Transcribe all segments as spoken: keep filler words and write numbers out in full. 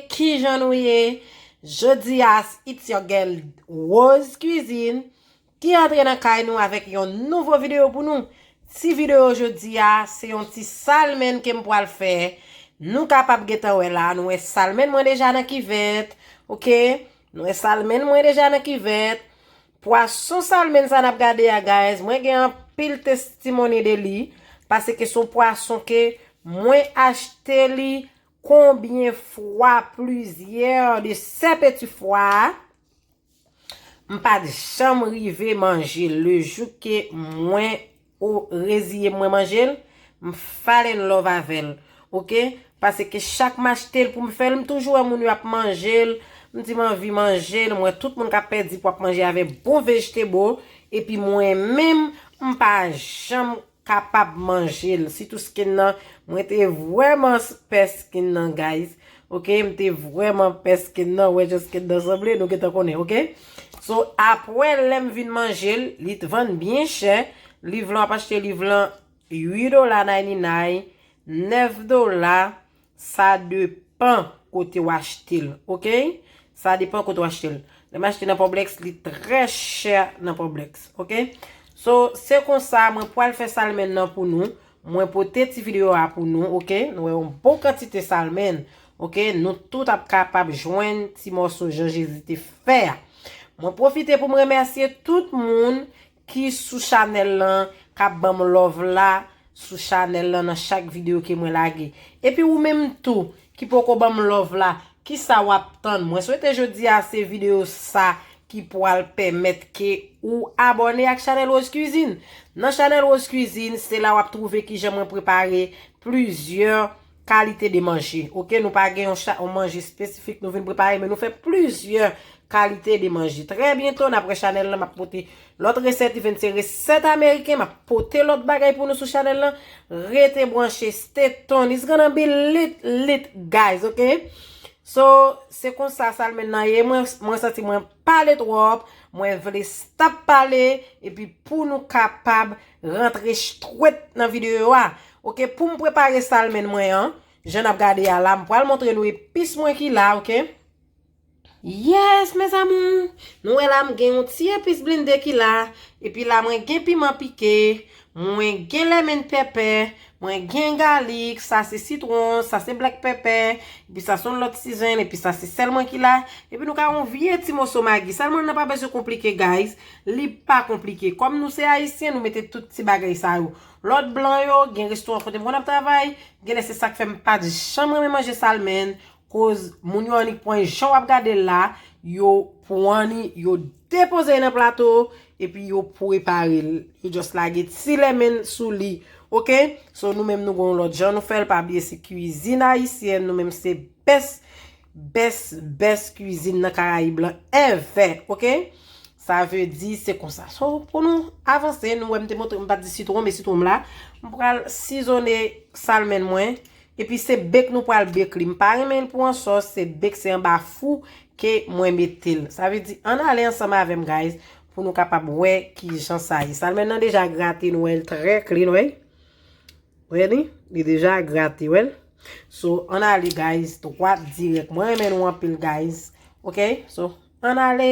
Kijan nou ye? Jodi a, it's your girl Rose Cuisine ki antre nan kay nou avèk yon nouvo videyo pou nou. Ti videyo jodi a, se yon ti salmon ke m pral fè. Nou kapab gentan wè la, nou wè salmon mwen deja nan kivèt, oke? Nou wè salmon mwen deja nan kivèt. Pwason salmon sa n ap gade a, guys, mwen gen anpil testimony de li, paske se yon pwason ke mwen achte li konbyen fwa, plizyè de sèpeti fwa, m pa t janm rive manje l. Le jou ke mwen o reziye mwen manje l, m fall in love avè l. Oke? Paske chak m achte l pou m fè l, m toujou wè moun yo ap manje l. M di m anvi manje l, m wè tout moun k ap pèdi pou ap manje avè bon vegetable, epi mwen menm, m pa janm kapab manje l. Sitou skin nan, mwen te vrèman pè skin nan, guys. Oke, m te vrèman pè skin nan, wè jan skin nan sanble, nou gentan konnen, oke? So, apre lè m vin manje l, li t vann byen chè. Liv lan, w ap achte liv lan uit dola ninety-nine, nèf dola, sa depan kote w achte l, oke? Sa depan kote w achte l. Lè m achte nan Publix, li trè chè nan Publix, oke? So, se konsa, mwen pral fè salmon nan pou nou. Mwen pote ti videyo a pou nou, oke? Nou wè yon bon kantite salmon, oke? Nou tout ap kapab jwenn ti mòso jan Jezi te fè a. Mwen pwofite pou m remèsye tout moun ki sou chanèl lan, k ap ban m love la sou chanèl lan nan chak videyo ke mwen lage. Epi ou menm tou, ki poko ban m love la, kisa w ap tann? Mwen swete jodi a se videyo sa ki pral pèmèt ke ou abòne ak chanèl Rose Cuisine. Nan chanèl Rose Cuisine, se la w ap twouve kijan mwen prepare plizyè kalite de manje. Oke, nou pa gen yon cha-, yon manje espesifik nou vin prepare, men nou fè plizyè kalite de manje. Trè byento, n ap wè chanèl lan, m ap pote lòt resèt, even se resèt ameriken, m ap pote lòt bagay pou nou sou chanèl lan. Rete branche, stay tuned. It's gonna be lit, lit, guys, oke? So, se konsa salmon nan ye. Mwen, mwen santi mwen pale twòp. Mwen vle stop pale. Epi pou nou kapab rantre straight nan videyo a. Oke, pou m prepare salmon mwen an, jan n ap gade a la, m pral montre nou epis mwen ki la, oke? Yes, mes amours! Nou wè la, m gen yon ti epis blende ki la. Epi la, mwen gen piman pike. Mwen gen lemon pepper, mwen gen galik, sa se sitwon, sa se black pepper, epi sa se yon lòt season, epi sa se sèl mwen ki la. Epi nou ka yon vye ti moso magi. Salmon nan pa bezwen konplike, guys. Li pa konplike. Kòm nou se ayisyen, nou mete tout ti bagay sa yo. Lòt blan yo, gen restoran kote m konn ap travay, genlè se sa k fè m pa t janm renmen manje salmon. Koz moun yo annik pran jan w ap gade l la, yo pran li, yo depoze l nan plato, epi yo prepare l. Yo just lage ti lemon sou li. Oke? So, nou menm nou gon lòt jan nou fè l. Pa bliye se kwizin ayisyèn, nou menm se best, best, best kwizin nan Karayib lan ever. Oke? Sa vle di se konsa. So, pou nou avanse, nou wè m te montre, m pa t di sitwon, men sitwon m la. M pral sizone salmon mwen. Epi se bake nou pral bake li. M pa renmen l pou an sòs, se bake, se anba fou ke mwen mete l. Sa vle di, ann ale ansanm avè m, guys, pou nou kapab wè kijan sa ye. Salmon nan deja grate, nou wè l trè clean, wi. Wè li? Li deja grate, wè l. So, ann ale, guys, dwat dirèk. Mwen renmen nou anpil, guys. Oke? So, ann ale.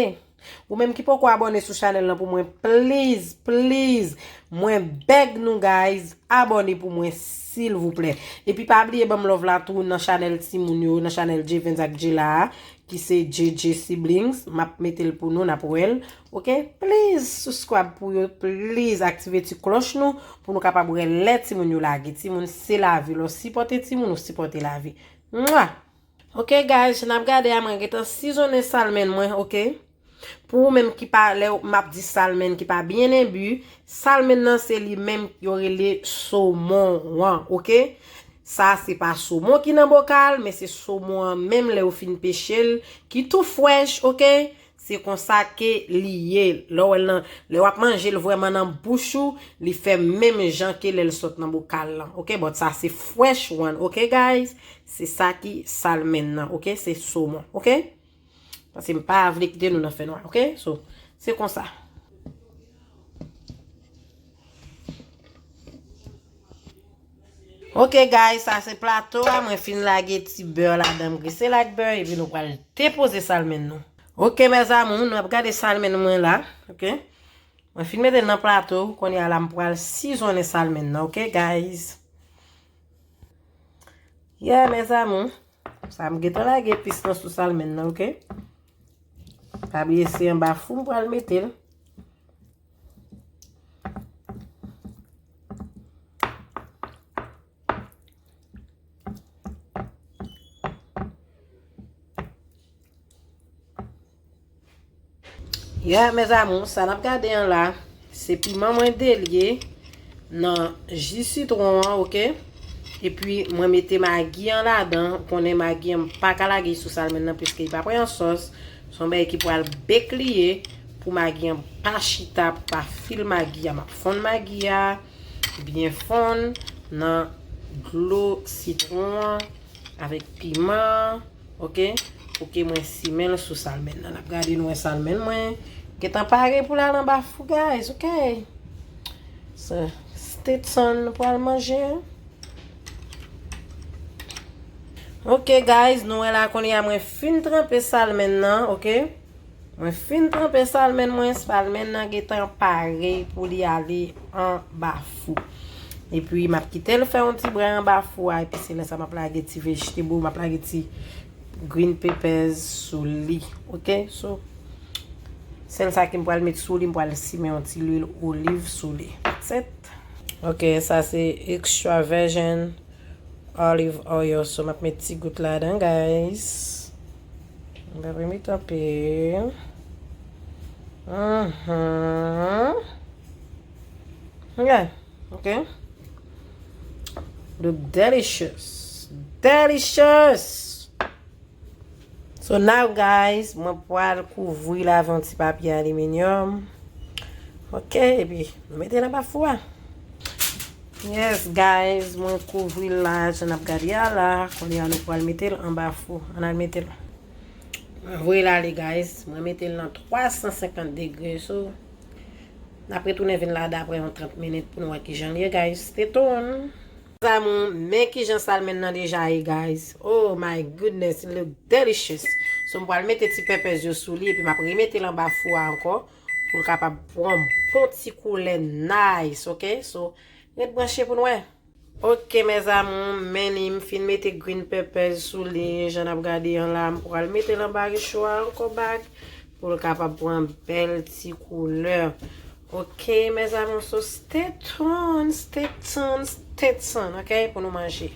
Ou menm ki poko abòne sou chanèl lan pou mwen, please, please, mwen beg nou, guys, abòne pou mwen, silvouplè. Epi pa bliye ban m love la tou nan chanèl timoun yo, nan chanèl Javens ak Jela a, ki se J J Siblings. M ap mete l pou nou, n ap wè l. Oke? Please, subscribe pou yo, please, aktive ti klòch nou, pou nou kapab wè lè timoun yo lage. Timoun se lavi, lè w sipòte timoun, ou sipòte lavi. Mwa! Oke, guys, jan n ap gade a, mwen gentan sizonnen salmon mwen, oke? Pou ou menm ki pa, lè m ap di salmon ki pa byen enbi, salmon nan se li menm yo rele somon an, oke? Sa se pa somon ki nan bokal, men se somon an menm lè yo fin peche l, ki tou fresh, oke? Se konsa ke li ye. Lè w wè l nan, lè w ap manje l vrèman nan bouch ou, li fè menm jan ke lè l sot nan bokal lan. Oke, but sa se fresh one, oke, guys? Se sa ki salmon nan, oke? Se somon, oke? Paske m pa vle kite nou nan fènwa, oke? So, se konsa. Ok, guys, sa se plato a. Mwen fin lage ti bè ladan, m grise l ak bè, epi nou pral depoze salmon nou. Ok, mes amours, nou ap gade salmon mwen la. Ok. Mwen fin mete l nan plato, kounye a la m pral sizonnen salmon nan, ok, guys? Yeah, mes amours. Sa m gentan lage epis nan sou salmon nan, ok? Pa bliye se anba fou m pral mete l. Yeah, mes amours, sa n ap gade an la, se piman mwen delye nan ji sitwon an, ok? Epi mwen mete magi an ladan, ou konnen magi an m pa ka lage sou salmon nan piske li pa pran yon sòs, se yon bagay ki pral bake li ye pou magi an pa chita, pou pa fil magi a. M ap fonn magi a, byen fonn nan dlo sitwon an avèk piman, ok? Pou ke mwen simen l sou salmon nan. N ap gade nou wè salmon mwen gentan pare pou l al anba fou, guys, ok? So, stay tuned pou al manje. Ok, guys, nou wè la kounye a mwen fin tranpe salmon nan, ok? Mwen fin tranpe salmon mwen, salmon nan gentan pare pou li ale anba fou. Epi m ap kite l fè yon ti bren anba fou a, epi se lè sa m ap lage ti vegetable, m ap lage ti green peppers sou li. Ok, so sèl sa ke m pral met sou li, m pral simen yon ti lwil oliv sou li. That's it. Ok, sa se extra virgin olive oil. So, m ap met ti gout ladan, guys. M pa vle met anpil. Mhm. Yeah, ok. Look delicious. Delicious! So now, guys, mwen pral kouvri l avè yon ti papye aliminyòm. Ok, epi nou mete l anba fou a. Yes, guys, mwen kouvri l la, jan n ap gade a la. Kounye a nou pral mete l anba fou. Ann al mete l. Mwen voye l ale, guys. Mwen mete l nan twa san senkant degre, so n ap retounen vin la apre yon trant minit pou nou wè kijan l ye, guys. Stay tuned. Mes amours, men kijan salmon nan deja ye, guys. Oh my goodness, it look delicious. So, m pral mete ti peppers yo sou li, epi m ap remete l anba fou a ankò, pou l kapab pran yon bon ti koulè nice, ok? So, ret branche pou n wè. Ok, mes amours, men li, m fin mete green peppers sou li, jan n ap gade an la, m pral mete l anba recho a ankò back, pou l kapab pran bèl ti koulè. Ok, mes amours, so stay tuned, stay tuned, stay tuned, ok, pou nou manje.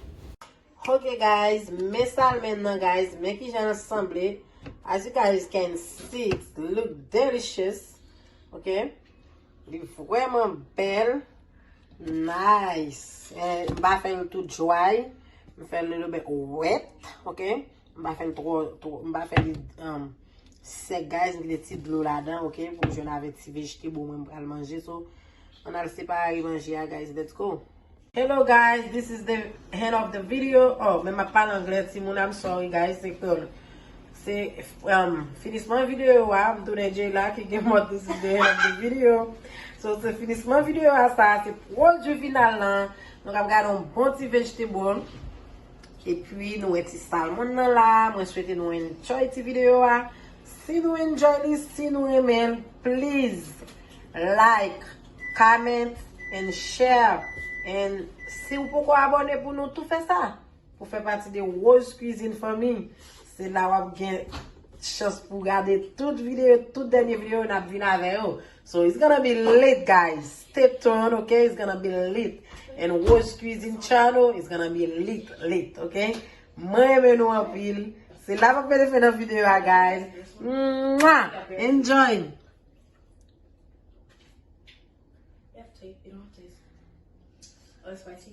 Ok, guys, men salmon nan, guys, men kijan l sanble. As you guys can see, it look delicious. Ok, li vrèman bèl. Nice. Eh, m pa fè l too dry. M fè l little bit wet, ok? M pa fè l twò, twò, m pa fè l, um, sèk, guys. M kite ti dlo ladan, ok? Pou m jwenn avèk ti vegetable mwen m pral manje. So, ann al separe manje a, guys. Let's go. Hello, guys, this is the end of the video. Oh, men m ap pale anglè, timoun, I'm sorry, guys. Se ke se, um, finisman videyo a, m tounen Jayla ki gen mòd, this is the end of the video. So, se finisman videyo a, sa se pwodui final lan. Nou ap gade yon bon ti vegetable. Epi nou wè ti salmon nan la. Mwen swete nou enjoy ti videyo a. Si nou enjoy li, si nou renmen l, please like, comment and share. And si w poko abòne pou nou tou fè sa. Pou fè pati de Rose Cuisine Family. Se la w ap gen chans pou gade tout videyo, tout dènye videyo n ap vin avè yo. So it's gonna be lit, guys. Stay tuned, ok? It's gonna be lit. And Rose Cuisine Channel is gonna be lit, lit, ok? Mwen renmen nou anpil. Se la m ap mete fen nan videyo a, guys. Mwah! Enjoy! You have to take, you don't have to taste. Oh, it's spicy?